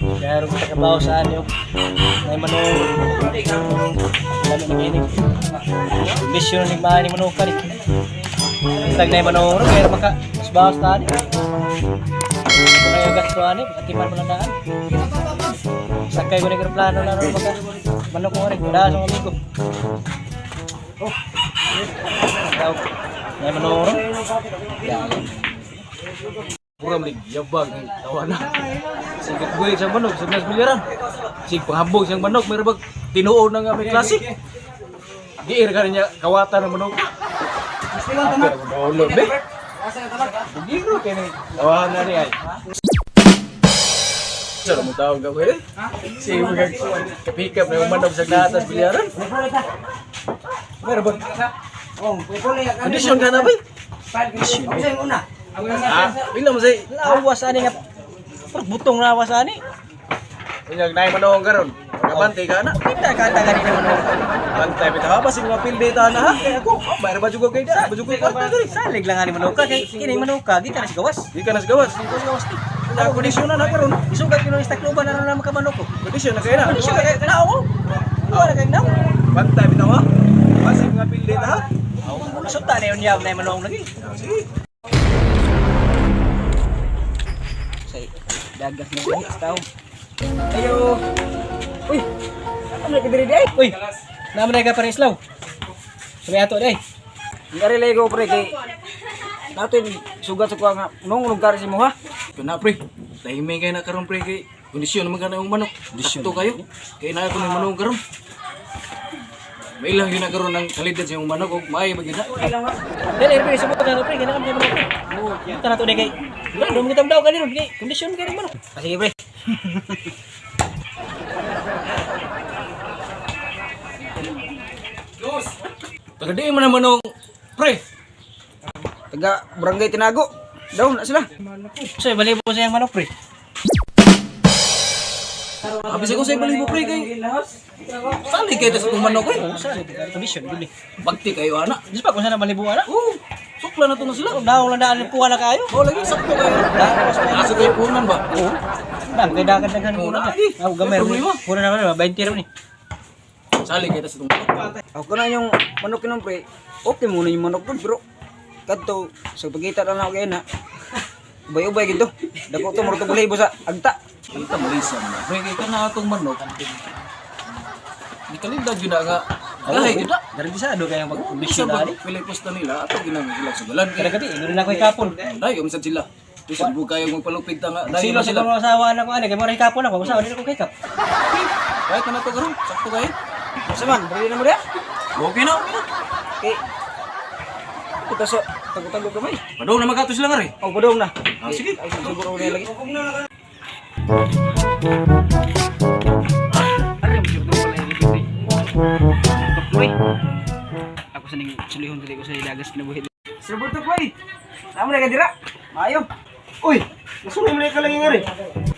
Kaya rin kita kabaw sa ano. Nay manong. Lami ng inig. Mission ni maani manong kari. Tag nay manong ro kaya maka bawas ta ani. Kaya gasto ani, atiman mo lang daan. Sakay ko ni plano na ro maka manok ko rin, wala sa amigo. Oh. Tawag. Nay manong ro. Ya. Mura man yabag ni tawa na. Sige buhay sa manok sa nas milyaran. Sig panghambog siyang manok meron bag tinuod na nga may classic. Diir ka niya kawatan ng manok. Pero download be. Bugiro kay ni tawahan na ni ay. Sa mo tawag ka pwede? Sige mga kapikap na yung manok sa natas bilyaran. Meron bag kondisyon ka na ba? Ah, pila mo say Lawas ani nga. Pero butong lawas ani. Unyag naay manong karon. Pagabante ka na. Kita ka ta gani manong. Bantay bitaw ha basig mapildi ta na ha. Kay ako, oh, bayar ba jud ko kay da? Ba jud ko kwarta diri. Salig lang ani manuka kay kini manuka gikan sa gawas. Di ka nas gawas. Di ko sa gawas ti. Ang kondisyon na na karon. Isugat kino sa Tacloban aron na makamanok ko. Kondisyon na kay na. Kondisyon kay kana ako. Wala kay naw. Bantay bitaw ha. Basig mapildi ta ha. Sulta na yun yaw na manong lagi. Sige. Say dagas na gani sa tao. Ayo. Uy. Ano ka diri day? Uy. Naman na ka pa islaw. Sabi ato day. Ngari ko pre kay natin sugat sa kuha nga nung kari si mo ha. Kana pre. Tahimik kay na karon pre kay kondisyon naman kana yung manok. Sakto kayo. Kay na ako ng manok karon. May ilang yun na karon ang kalidad sa imong manok og maayo ba gyud na. Dali pre subot na pre kailangan may manok. Kita na to day kay. Wala dum kita daw kani ron kay kondisyon kay manok. Ah, sige pre. Taga di man ang manong pre. Taga barangay Tinago. Daw na sila. Soy balibo sa iyang manok pre. Abi sa ko sa balibo pre kay. Sali kay ta sa itong manok eh. Oh, sa kondisyon gud ni. Bagti kayo ana. Diyos pa kung saan na balibo ana. Oh, sukla na to na sila. Daw lang daan kuha na kayo. Oh, lagi sakto kayo. Daw Nasa kayo punan ba? Oo. Bang, kay dagan daghan ko Oo, na. na, eh. Ako gamay May problema. ro. Puro na ba 20 ro ni. Sali kayo sa itong manok. Ako na yung manok kinom pre. Okay muna yung manok dun pero kadto sa pagkita na lang ako kay na. Ubay-ubay gito. Dako to muro to balibo sa agta. Kita malisa mo. Pre, kay ka na atong manok. Di kalidad yun na nga. Gahay yun na. Garantisado kay ang Sa pag-kondisyon na pag ani. Pilipos na nila, ato ginang sila sugalan. Kada gabi, ingon na ko hikapon. Dayo, minsan sila. Bisan bu kayo magpalupig ta nga. Dayo Silo na sa sila. mga asawa na ko ani kay mo hikapon ako, asawa dili ko hikap. Kahit na to karon, sakto kayo. Sa man, ready na mo diya? Okay na, okay na. Kay kita sa tago-tago gamay. Padong na magkato sila nga rin. Oh, padong na. Ah, sige. Ay, siguro na lagi. Ari mo jud wala ini diri. Uy. Ako sa ning sulihon dili ko sa dagas kinabuhi. Sir Butok boy. Namo na ka dira. Maayo. Uy, nasunod mo na yung kalangin nga rin.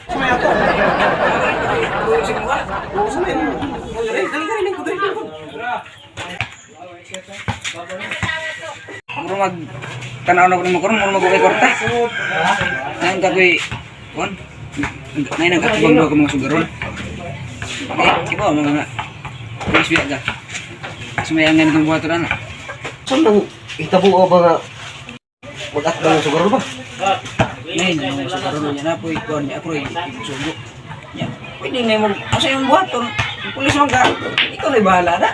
Sumay ako. Oo, sumay. Dali, dali, dali, dali, dali. Muro mag tanaw na ko nimo karon, muro mag okay kwarta. Ngayon ka ko'y kuan. Ngayon nagkatubang daw ka mga sugaron. Eh, iba mga nga. Pulis biya ka. Sumayangan kang buhaton ana. Saan nang itabo ka ba nga mag-atbang ng sugaro ba? Ngayon yung sugaron niya na po'y kuan niya ako rin sugo. Nya, pwede na mo asa yung buhaton. Pulis man ka. Ikaw na bahala na.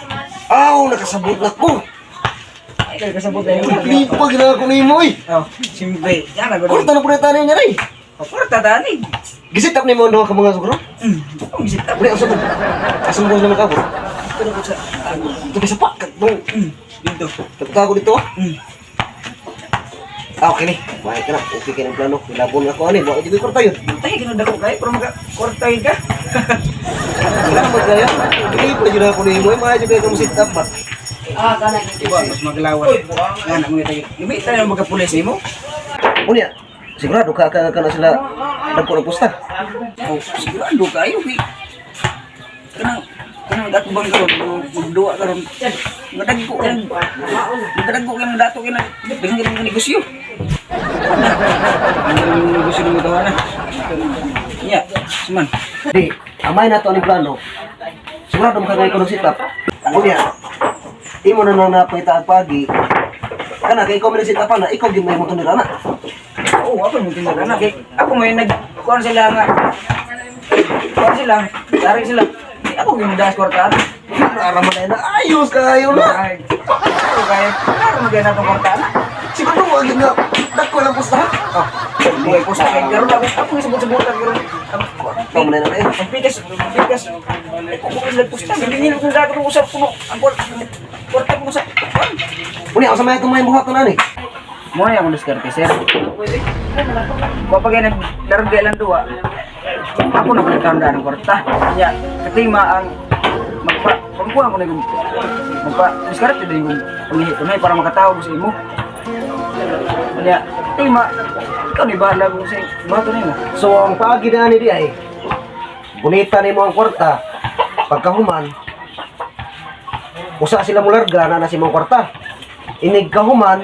Aw, nakasabot na ko. Ay, kay kasabot na yun. Lipag na ako nimo eh. Oh, siyempre. Yan na Kurta na po na tayo niya rin. Oh, kwarta tani. Gisit up ni mo ang duha ka mga sugaro. Ang gisit up. Pre, asa to? Asa mo naman ka bro? Ito na ko sa tago. Ito sa pa. Kadtong. Dito. Tagtago dito ah. Mm. Ah, okay ni. Bahay ka na. Okay ka ng plano. Nilabon ako ani. Wa ko kurta yun. Tayo kinudako kayo, pero maka kwartahin ka. Wala magkaya. Lipag yun ako nimo eh. Maayo kayo kang sit up ba? Iba, mas maglawan. Nga na, mga tayo. Lumita na yung magkapulis nimo. Unya, sigurado ka ka ka na sila nagpo ng pusta. Oh, sigurado kayo, kay. Kanang, kanang gatubang karon, magduwa karon. Madagko kayo. Madagko kayo, dato kayo na. Dagan kayo ng negosyo. Ang negosyo ng mutawa na. Nya, suman. Di, amay na to ang plano. Sigurado makagay ko ng sit-up. Unya, imo na nang napakita ang pagi. Kana kay ikaw may sit-up na, ikaw gyud may mo tunira na. Oo, ako mo tinira na kay ako may nag kuan sila nga. Kuan sila, tarik sila. Di ako gyud das kwarta. Ara man na ayos kayo na. Ay, ako kayo. Klaro magay na tong kwarta na. Siguro mo agad nga dako lang pusta. Ah, Buhay ko sa kay karon ako ako sabot-sabotan karon. tama na na eh. Ang pikas, ang pikas. Ako ko sila pusta, gilingin ko dato ko sa puno. Ang kwarta, kwarta ko sa kuan. Unya, unsa may itong may buhaton ani? Mo na akong diskarte, sir. Kapag nag larga lang duwa, ako na palitan na ng kwarta. Kaya, katima ang magpa, pagkuha ko na yung magpa, diskarte din yung panghihi ko na eh, para makatawag sa imo. Kaya, katima, ikaw ni bahala kung sa bato na imo. So ang paagi na ani di ay bonita nimo ang kwarta. Pagkahuman, usa sila mularga na na si mong kwarta. Inig kahuman,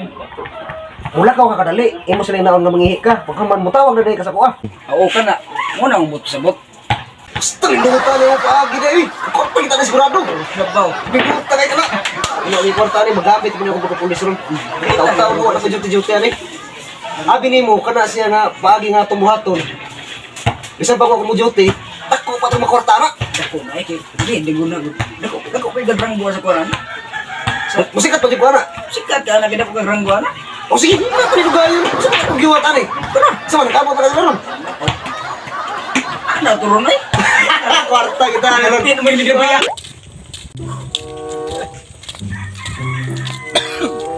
mula ka kakadali, imo sila naon nga mangihi ka. Pagkahuman mutawag na dai ka sa kuha. Oo ka na, mo na ang buto sa bot. Basta niluta na yung paagi na eh. Kwarta kita na sigurado. Labaw. Bibuta kay ka na. Ano ang kwarta ni magamit mo na kung pulis ron. Taw-taw mo na duty-duty ani. Abi nimo kana siya nga paagi nga tumuhaton. Bisan pa ko mo duty, dako pa tong makwarta na. Dako na eh, kay, hindi, hindi ko na. Dako, dako pa yung gagrangbuha sa kuwan. Musikat pa jud ko ana. Sikat ka na, dako gagrangbuha na. O sige, na pa nito gayon. Sa mga kong giwat ani. Tara, sa mga kabot na karon. Ano, turon na eh. Kwarta kita ani ron. Hindi naman hindi ba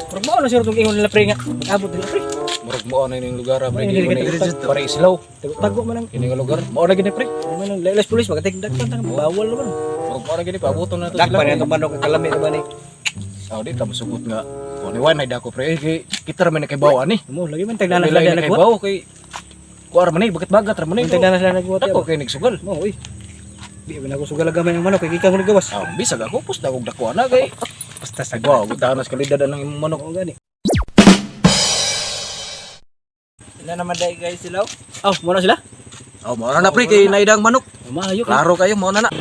Pero mao na siguro itong ingon nila pre nga. Abot nila pre. Murag mao na ning lugar ah, pre. Ay, Kay hindi ni ka pare islaw. Tago man ang Kini nga lugar. Mao na gini pre. ano man ang lelas pulis makatigdag pa tang bawal naman. Murag mao na gini paaboton na to Dakpan na itong manok kalami na ba ni. Oh, di ta musugot nga. Kung ni Juan ay dako pre, eh, kay kita ra man nakaibaw ani. Mo lagi man tagnanas Nila sila nagbuhat. nakaibaw kay kuar man eh, bakit bagat ra man eh. Tagnanas sila nagbuhat. Dako kay nagsugal. Mo oy. Di ba na ako sugal gamay ang manok kay gikan ko nagawas. Ah, bisag ako pus dagog dako ana kay. Basta sa Wow, gutanas kalidad ang imong manok. Oo gani. Na naman dahil guys sila. Oh, mo na sila. Oh, mao na na pre kay naidang manok. Maayo ka. Klaro kayo mao na na.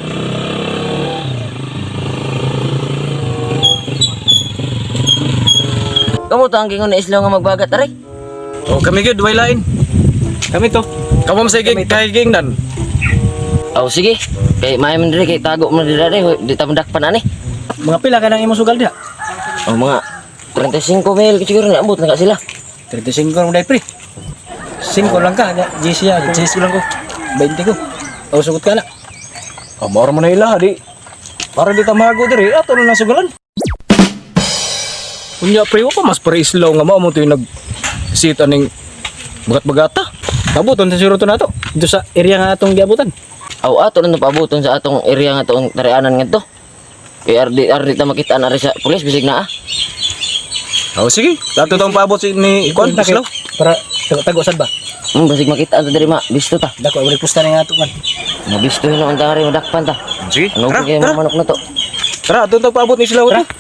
Kamu to ang gingon na isla nga magbagat aray. Oh, kami gyud way lain. Kami to. Kamo sa gig kay gingnan. Aw sige. Kay maayo man diri kay tago man diri aray, di ta madakpan ani. Mga pila ka nang imong sugal diha? Aw mga 35 mil siguro na ambot na ka sila. 35 lang dai pre. 5 lang ka, nya GC ya, GC lang ko. 20 ko. Oh, sugot ka na. Oh, mao ra man na ila di. Para di ta mago diri, ato na lang sugalan. Unya pre, wa pa mas pare islaw nga mao mo to yung nag sit aning bagat-bagata. Pabuton sa siguro to nato. Dito sa area nga atong giabutan. Aw ato na pabuton sa atong area nga atong tarianan ngadto. Kay ardi ardi ta makitaan ari sa pulis bisig naa. Oh, sige. Ato tong paabot si ni Kwan Punta kay- islaw. Para tago sad ba? Basig makitaan ta diri ma bisto ta. Dako wala pusta na nga ato man. Mabisto na ang ari madakpan ta. Sige, Ano tara, kay tara. mga manok na to? Tara, ato tong paabot ni islaw Tara. to.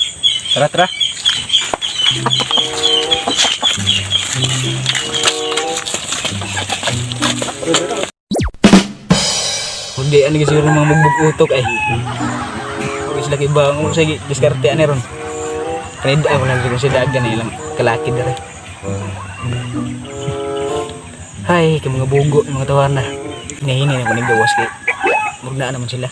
Tara, tara. Hindi, ano kasi siguro mga bugbog utok ay. Huwag sila kay bango. Sige, diskarte ani ron. Kaya ay wala siguro sila dagan na ilang kalaki dere. Hay, kay mga bugo, mga tawana. Hinahinay na ko ning gawas kay murag naa naman sila.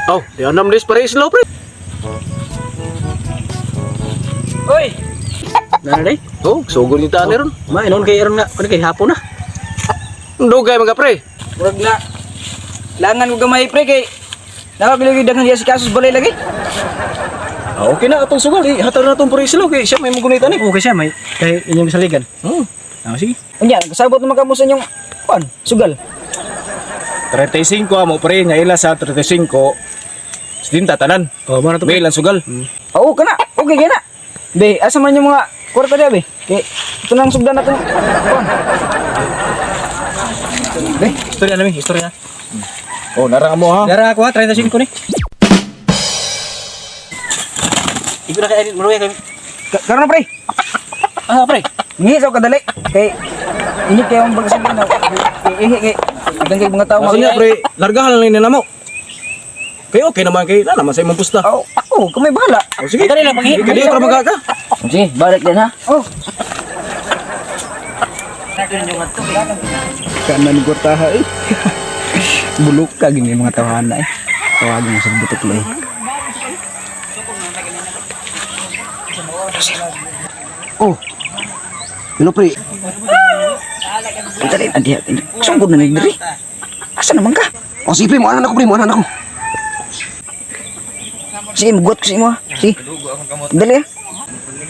Oh, di anam dis pare islaw pre. Oy! Nana day? Oh, sugod ni ta ni ron. Ma, inon kay aron nga, ano kay hapon na. Dugay mga pre. Murag na. Langan ko gamay pre kay nakapilog daghan diya si Kasus balay lagi. Ah, okay na atong sugal eh. Hatag na atong pare islaw kay siya may magunita ni. Okay siya, may kay inyong saligan. Ah, sige. Unya, kasabot naman kamo sa inyong kuan, sugal. 35 amo pre, nya ila sa 35. Sinta tanan. Oh, mo na to. May ilang sugal. Oo kana, okay kay na. Be, asa man yung mga kwarta diya be? Kay ito nang sugdan natin. Kuan. Be, istorya namin, istorya. Oh, nara mo ha. Dara ako ha, 35 ni. Ikaw na kay Maruya kay. Karon na pre. Ah, pre. Ngihi sa kadali. Kay init kayo ang pagkasabi na. Ihi kay dagan kay mga tao Kasi niya pre, largahan lang nila mo. Kay okay naman kay na naman sa imong pusta. Oh, ako, kung may bahala. Oh, sige. Dali lang panghi. Kadi ka magaka. Sige, balik din ha. Oh. Kanan ko taha eh. Bulok ka gini mga tawhana eh. Tawagin mo sa butok eh. Oh. Ano pre? Dali, andi, sungkod na ni diri. Asa naman ka? Oh, sige pre, mo anan ako pre, mo anan ako. Sige, mugot ko sa imo. ah. Sige. Dali ah.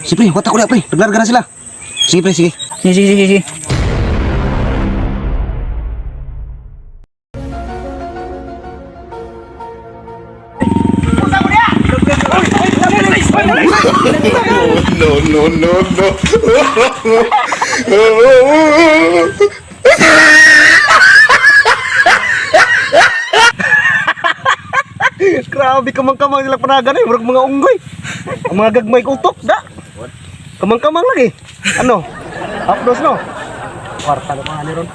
Sige pre, wata ko na pre. Naglarga na sila. Sige pre, sige. Sige, sige, sige, sige. No, no, no, no. Grabe kamang-kamang sila panagan eh, murag mga unggoy. Ang mga gagmay utok da. Kamang-kamang lagi. Ano? Updos no? Kwarta na mga ron.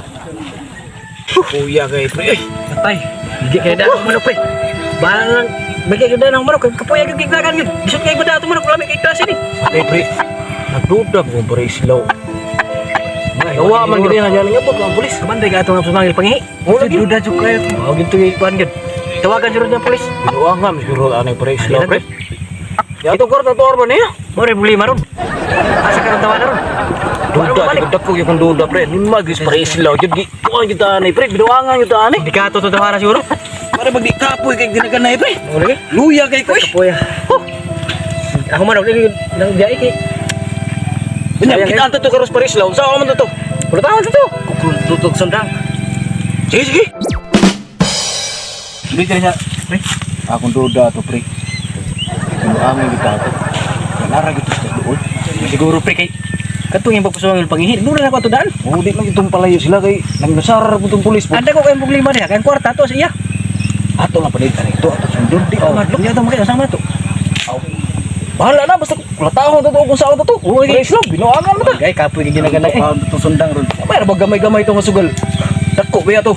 Kuya kay pre. Ay, Patay. Hindi kay daan manok pre. Bahala na lang. Bigay ko daan ang manok. Kapoy ang giglagan yun. Bisod kay ba dato manok. Lami kay klase ni. Patay pre. Nagduda ko pre islaw. Gawa man gini nga nga po ang pulis. Kamanday ka atong sumangil pangihi. Wala gyud. Duda jud kayo. Mao gyud to ikuan gyud. Tawagan jud ang pulis. Binuang nga siguro anay pre islaw pre. Ya to kor to orba niya. Mo rin problema ron. Asa ka ron tawagan ron? Duda, jud dako gyud kung duda pre. Nimagis pre islaw jud gi. Kuan gyud anay pre, binuangan gyud anay. Di ka ato to tawagan siguro. Para pag di kapoy kay ginaganay pre. Mo lagi. Luya kay koy. Kapoy. Huh. Ako man og nang biyahe kay. Unya kita to karos pre islaw. Sa man to? Pulo taon to. Tutog sundang. Sige sige. Dili sa pre. Akong duda to pre. Binuangan gyud ato. Lara gyud sa duol. Siguro pre kay katong yung pagpasumangil pangihi. Dura na ko ato daan. Oh, di man itong palayo sila kay nangnasar po itong pulis po. Anda ko kayong problema diha. Kayong kwarta to sa iya. Ato lang palit ani ito ato sundon di. Oh, madlok niya to makita sama to. Bahala na basta kulatahon to kung saan to. Oo, Pre islaw binuangan mo ta. Gay kapoy kay ginaganay. Eh. Tutog sundang ron. May ba gamay-gamay itong masugal. Dako ba to?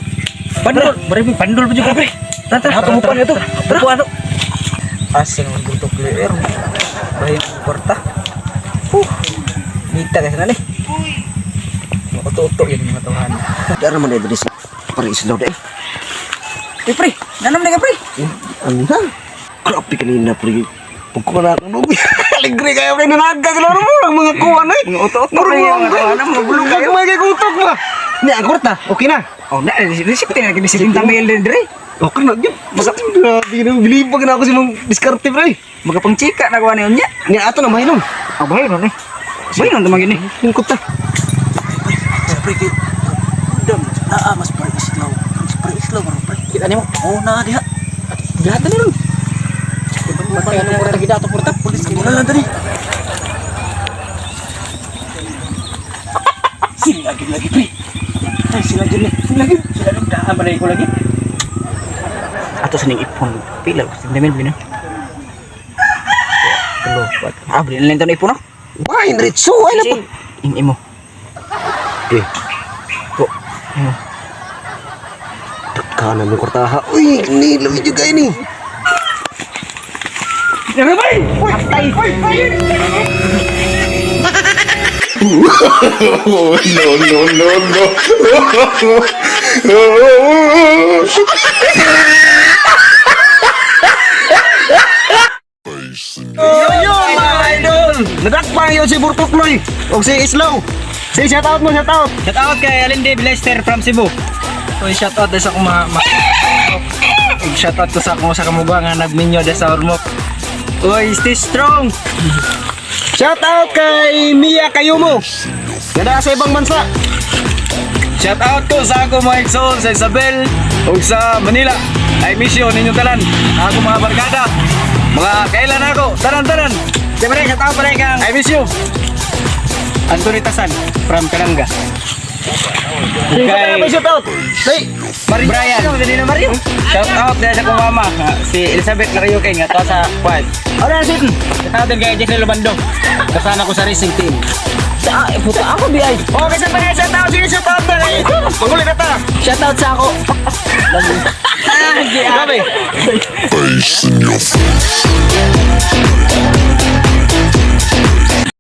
Pandol, pre, pandol pa jud ka pre. Tara, tara. Ato mo pa niya to. Tara, ano? Asa naman butok leer. Bahin ang kwarta. Huh. Nita kasi na ni. Mauto-uto yun mga tawhana. Dara man diri sa pare islaw dai. Eh pre, nanom na ka pre. Ano na? Grabe kanina pre. Pagkuha na akong nubi. Aligre kayo pre, nanaga sila mo ang mga kuha na eh. Mga uto-uto pre, mga tawhana, mga bulok kayo. Gagmay kay utok ba? Ni ang kwarta, okay na. Oh, na, receipt na kini 70 mil din dre. Okay na gyud. Basta grabe na bilibag na ako sa mong diskarte pre. Magapangchika na kuha niya. Ni ato na mahinom. Oh, bahay nun eh. Bahay nun tumang gini. Hingkot ta. Pre kay dam naa mas pre islaw. Mas pre islaw man pre. Kita nimo. Oh na diha. Gata ni ron. Patay anong kwarta gid ato kwarta. Pulis kay lang dali. Sila gyud lagi pre. Ay, sila jud ni. Sila jud. Sila jud daan pa ko lagi. Ato sa ning ipon. Pila ko 70 mil bino. Tulo, kwatro. Ah, bili na lang ito na ipon no. Why ritso ay na. Im imo. Eh, Ko. Imo. kanan ng kwartaha. Uy, ni lami jud kayo ni. Oh, no, no, no, no. Yo mga idol! Nadakpan yun si Burtukloy o si Islaw. Si shout out mo, shout out. Shout out kay Alinde Lester from Cebu. Oy, shout out sa akong mga shout out ko sa akong sa kamuga nga nagminyo de sa Ormoc. Oy, stay strong. Shout out kay Mia Kayumo. Ganda sa ibang bansa. Shout out ko sa ako mga igsoon sa Isabel ug sa Manila. I miss you ninyo tanan. Ako mga barkada. Mga kailan ako? Tanan tanan. Siyempre, shout out pala kang I miss you. Anthony Tasan from Kalanga. Kay shout out. Hey, Brian. Mario. Shout out dahil sa akong mama, si Elizabeth Larioque nga to sa Kwan. ano na sit? Shout out din kay Jesse Lobando. Kasama ko sa racing team. Sa puta ako bi ay. Okay, sa pa shout out, sige shout out na. Mangulit na ta. Shout out sa ako. Grabe. Face in your face.